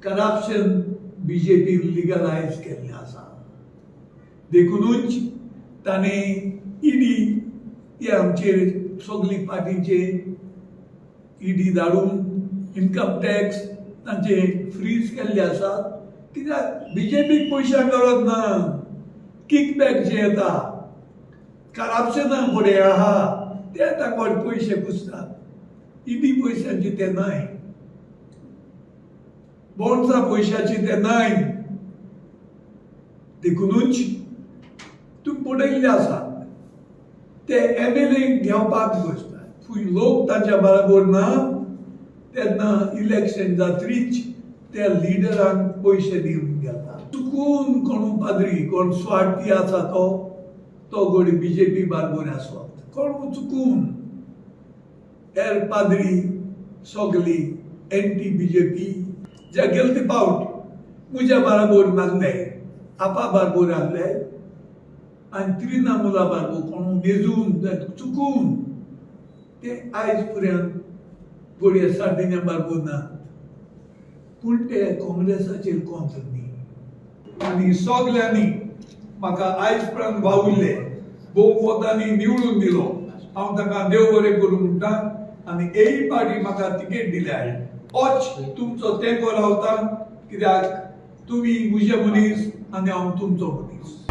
Corruption BJP legalise केल्लें आसा. देखुनूच ताणें ईडी हे आमचेर सगळी पार्टीचेर ईडी धाडून इनकम टॅक्स तांचे फ्रीज केल्ले आसात. कित्याक बीजेपीक पयशांक गरज ना, किकबॅक जे येता करप्शना फुडें आहा ते ताका पयशे पुसतात. ईडी पयशांची ते न्हय, बॉन्ड्सा पयशाची ते न्हय. देखुनूच तुमी पळयल्ले आसात ते एमएलए घेवपाक बसतात. फूंय लोक तांच्या बराबर ना तेन्ना इलेक्शन जात्रीच त्या लिडरांक पयशे दिवन घेता. चुकून कोण पाद्री कोण स्वार्थी आसा तो तो घोडी बीजेपी बरोबर आसत, कोण चुकून हेर पाद्री सगली एंटी बीजेपी जे गेले ते पावट म्हज्या बराबर नासले, आपा बरोबर आहले आनी त्रिनामुला बरोबर कोण मेजून चुकून ते आयज पर्यंत घडये सार्दिन्या बरोबर ना, पूण ते काँग्रेसाचेर कोंत्र न्ही. आनी सगल्यांनी म्हाका आयज पर्यंत वावुरले, भोव मतांनी निवडून दिलो. हांव तांकां देव बरें करूं म्हणटा. आनी एय पार्टी म्हाका तिकेट दिल्या, ओच तुमचो तेंको रावता, कित्याक तुमी म्हजे मनीस आनी हांव तुमचो मनीस.